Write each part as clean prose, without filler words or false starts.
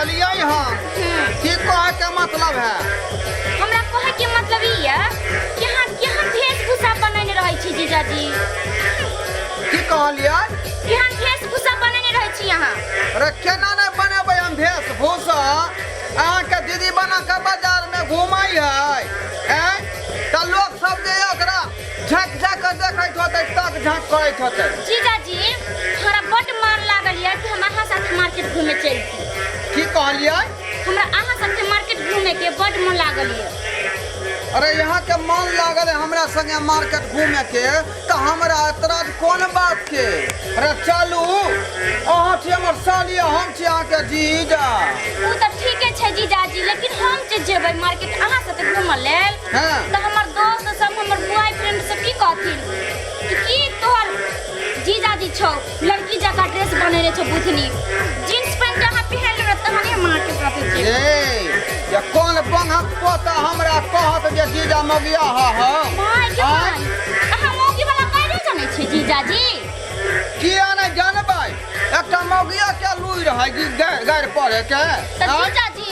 एलियै हँ। की कहैके मतलब है? हमरा कहै के मतलब ई यऽ कि अहाँ केहन वेशभूषा बनेने रहै छी जीजाजी? की कहलियै? केहन वेशभूषा बनेने रहै छी अहाँ? अरे केना नहि बनेबै हम वेशभूषा? अहाँके दीदी बना कऽ बाजारमे घुमै है, आँय? तऽ लोक सब जे ओकरा झाँकि झाँकि कऽ देखैत होतै, तक झाँक करैत होतै। जीजाजी, हमरा बड्ड मन लागल यऽ कि हम अहाँ साथे मार्केट घूमे चलती। की कहलियै? हमरा अहाँ साथे मार्केट घूमे के बड्ड मन लागल यऽ। अरे यहाँ के मन लागल है हमरा संगे मार्केट घूमे के, तऽ हमरा एतराज कोन बात के? अरे चलू, अहाँ छी हमर साली आ हम छी अहाँके जीजा। ओ तऽ ठीके छै जीजाजी, लेकिन हम जे जेबै मार्केट अहाँ साथे घूमऽ लेल तऽ हमर दोस्त सब, हमर बॉयफ्रेंड सब की कहथिन कि की तोहर जीजाजी छौ, लड़की जकाँ ड्रेस बनेने छौ बुधनी, जींस पैंट अहाँ पहिन लेबै तहने हम अहाँके साथे जेबै। ए, ये कोन बंगक पोता हमरा कहत जे जीजा मगिया हा हा? भाय के आँय? भाय, अहाँ मौगी वाला काल्हि जानै छियै जीजाजी? किया नहि जानबै? एकटा मौगिया के लुइ रहै कि गारि पढ़े के? तऽ आँय? जीजाजी,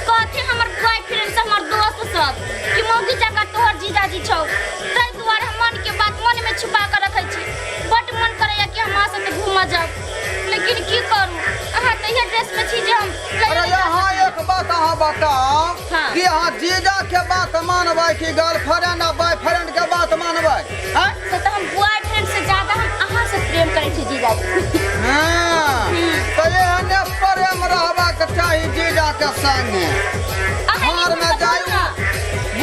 कहथिन हमर बॉयफ्रेंड सब, हमर दोस्त सब कि मौगी जकाँ तोहर जीजाजी छौ, ताहि दुआरे हम मन के बात मन में छुपा के रखै छी। बड्ड मन करैया कि हम अहाँ साथे घूमऽ जाउ, लेकिन की करू, अहाँ तऽ इहे ड्रेस में छी जे हम लइए अरे नहि जा यहाँ सकै। एक बात अहाँ बताउ कि अहाँ जीजा के बात मानबै कि गर्लफ्रेंड आ बॉयफ्रेंड के बात मानबै? आँय? से तऽ हम बॉयफ्रेंड से ज्यादा हम अहाँ से प्रेम करै छी जीजाजी। हँ, तऽ एहने प्रेम रहबाक चाही जीजा के संगे। अहाँ घर नहि में मन जाय करत ना।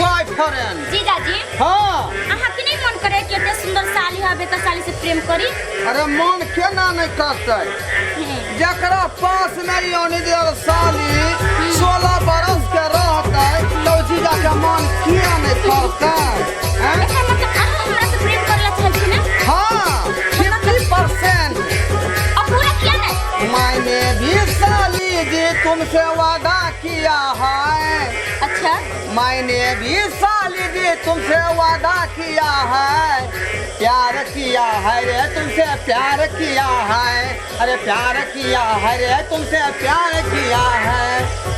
बॉयफ्रेंड। जीजाजी, अहाँ के नहीं मन करे कि एते सुंदर साली हबे तऽ साली से प्रेम करी? अरे मन केना नहि करतै? जकरा पास में योनि दियल साली 16 बरस के रहतै, तऽ ओ जीजा के मन किया नहि करतै? हैं? एकर मतलब अहाँ हमरा से प्रेम करे ला चाहै छी ना? हाँ, 50%। और पूरा किया नहीं? मैंने भी साली जी तुमसे वादा किया है। अच्छा। मैंने भी साली जी तुमसे वादा किया है, प्यार किया है रे तुमसे प्यार किया है, अरे प्यार किया है रे तुमसे प्यार किया है।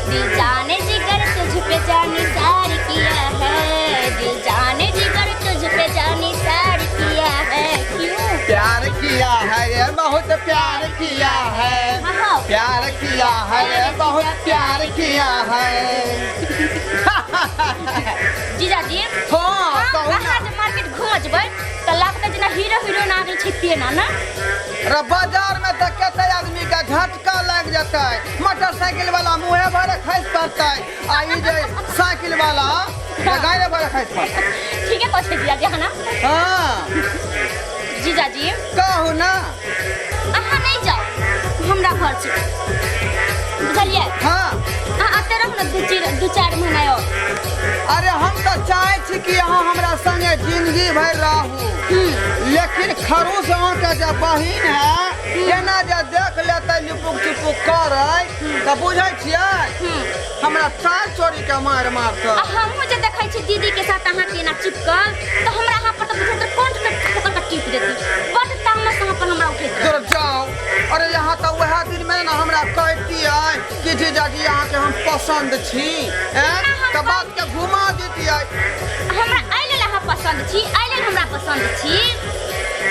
दिल जाने जिगर तुझ पे जाने सार किया है, दिल जाने जिगर तुझ पे जाने सार किया है। क्यों? प्यार किया है रे बहुत प्यार किया है, हाँ। प्यार किया है रे बहुत प्यार किया है। जीजाजी, हाँ, कहू ना। अहाँ जे मार्केट घूमऽ जेबै तऽ लागतै जेना हीरो हीरोइन आ गेल छै तेना ना? अरे बाजार में तऽ कते आदमी के झटका लागि जेतै, मोटरसाइकिल वाला मुँहे भरे खसि पड़तै, आ ई जे साइकिल वाला गाड़े भरे खसि पड़तै। ठीके कहै छै जीजाजी अहाँ ना? हाँ। जीजाजी, कहू ना। अहाँ नहि जाउ, हमरा घर छै, बुझलियै? हाँ। अहाँ एतऽ रहू ने 2-4 महीना और। अरे हम तऽ चाहै छी कि अहाँ हमरा संगे जिंदगी भरि रहू, लेकिन खरूस अहाँके जे बहिन है, एना जे देख लेतै लिपुक चिपुक करै तऽ बुझै छियै हमरा चाल चोरी के मारि मारतै। आ हमहूँ जे देखै छी दीदी के साथ अहाँके एना चिपकल, तऽ हमरा अहाँ पर तऽ बुझैत रहै कंठ के पकड़ के टीप देती, बड्ड तामस अहाँ पर हमरा उठैत रहै। दूर जाओ। अरे यहाँ तऽ वएह दिन में ने हमरा कहतियै कि जीजाजी अहाँके हम पसंद छी, ऐं? ना, हम तऽ बात के घुमा देतियै। हमरा एहि लेल अहाँ पसंद छी, एहि लेल हमरा पसंद छी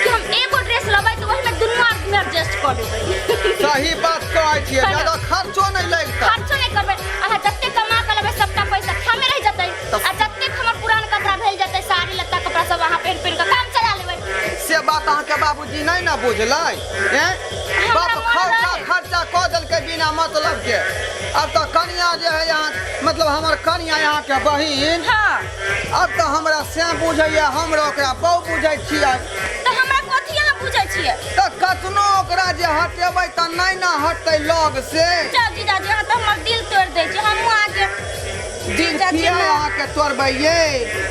कि हम एगो ड्रेस लेबै तऽ ओहिमे दुनू आदमी एडजस्ट कऽ लेबै। सही बात कहै छियै, है ना? ज्यादा खर्चो नहि लगतै। खर्चो नहि करबै, अहाँ जते कमा कऽ लेबै सबटा पैसा ठामे रहि जेतै, आ जतेक हमर पुरान कपड़ा भेल जेतै, साड़ी लत्ता कपड़ा सब अहाँ पहिन पहिन कऽ काम चला लेबै। से बात अहाँके बाबूजी नहि ने बुझलै? ऐं? हमरा बाप मोन खर्चा रहै। खर्चा कऽ देलकै बिना मतलब के। अब तऽ कनिया जे है यहाँ, मतलब हमर कनिया यहाँ के बहिन, अब तऽ हमरा से बुझैया, हमरा ओकरा बहु बुझै छियै। तऽ हमरा कथी अहाँ बुझै छियै? तऽ कतनो ओकरा जे हटेबै तऽ नहि ने हटतै लग से। जाउ जीजाजी, अहाँ तऽ हमर दिल तोड़ि दै छी। हमहूँ अहाँके दिल जीजाजी, किया ना। अहाँके तोड़बै ये?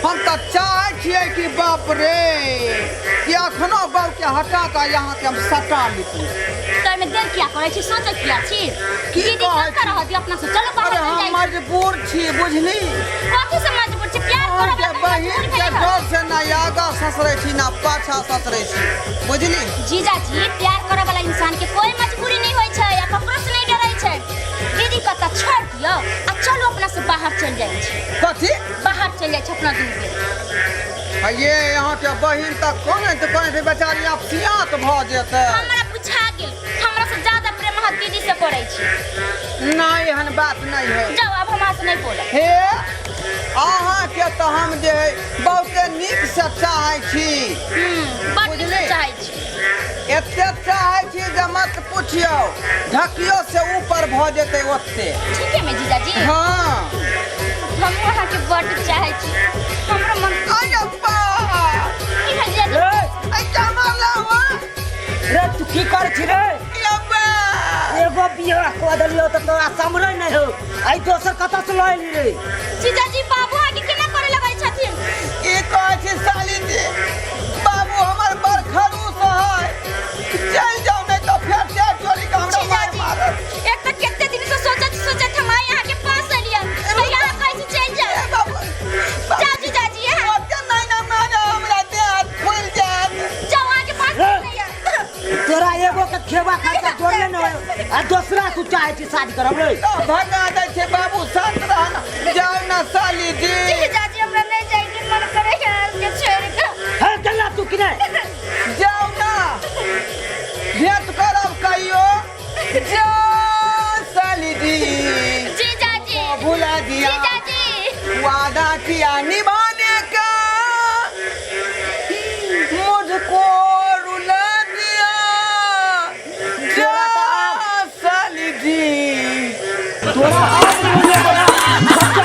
हम तऽ चाहै छियै कि बाप रे कि अखनो बहुके हटा कऽ अहाँके हम सटा लीती। तऽ एहिमे देर किया करै छी, सोचै किया छी? की दीदी कहै कतऽ छी? रहत अपना से, चलू बाहर अरे चलि हम जाइ छी। मजबूर छी, बुझली? कथी से मजबूर छी? प्यार करऽ अहाँके वला तऽ बहिन मजबूर के भेलै हँ। डर से ना आगा ससरै छी ना पाछा ससरै छी, बुझली? जीजाजी, प्यार करऽ वला इंसान के कोई मजबूरी नहि होइ छै आ ककरो से नहि डरै छै। दीदी कतऽ बाहर चलि जाइ छी। कथी? बाहर चलि जाइ छी अपना दुनू के। आ ये अहाँके बहिन तऽ कनैत कनैत बेचारी अपसियात भऽ जेतै। हमरा बुझा गेल, हमरा से ज्यादा प्रेम अहाँ दीदी से करै छी। नहि, एहन बात नहि है। जाउ, आब हमरा से नहि बोलब। हे, अहाँके तऽ हम जे है बहुते नीकसँ चाहै छी। बड नीक से बुझली? चाहै छी। एते चाहै छी जे मत पुछियौ, ढकियो से ऊपर भऽ जेतै ओते। ठीके में जीजाजी? हाँ। हमहूँ अहाँके बड चाहै छी, हमरो मन। अरे अब्बा! की भेल जीजाजी? रे। ऐ क्या मारला हुआ? रे, तू की कर छी रे? अब्बा! एगो बियाह कऽ देलियौ तऽ तोरा सम्हरै नहि हौ, आइ दोसर कतऽ से लऽ एली रे? जीजाजी, बाबू अहाँके केना करे लगै छथिन? की कहै छी साली जी, बाबू हमर बड़ खड़ूस है। चलि जाउ, नहि तऽ फेर चारि चोरी के हमरा मारि जीजाजी, मारत। एक तऽ कते दिन से सोचैत सोचैत हम आइ अहाँके पास एलियै, तऽ अहाँ कहै छी चलि ए जाउ। बाबू! जाउ जीजाजी, अहाँ ओते नहि ने मारब, हमरा देह हाथ फुलि जायत। जाउ, अहाँके पास रे। नहि यऽ। तोरा एगो के खेबा खर्चा जोड़ले न हो आ दोसरा तू चाहे छी शादी करब रे? तऽ भगा दै छै बाबू, शांत रह ना, जाउ ना साली जी। जीजाजी, हमरा नहि जाइके मन करे के छोड़ि कऽ। हे, चल तू कि नहि? जाउ ना, भेंट करब कहियो। जाओ साली जी। जीजाजी। भुला दिया। जीजाजी। वादा किया निभाने का, मुझको रुला दिया। जा साली जी। तोरा आब नहीं होने वाला।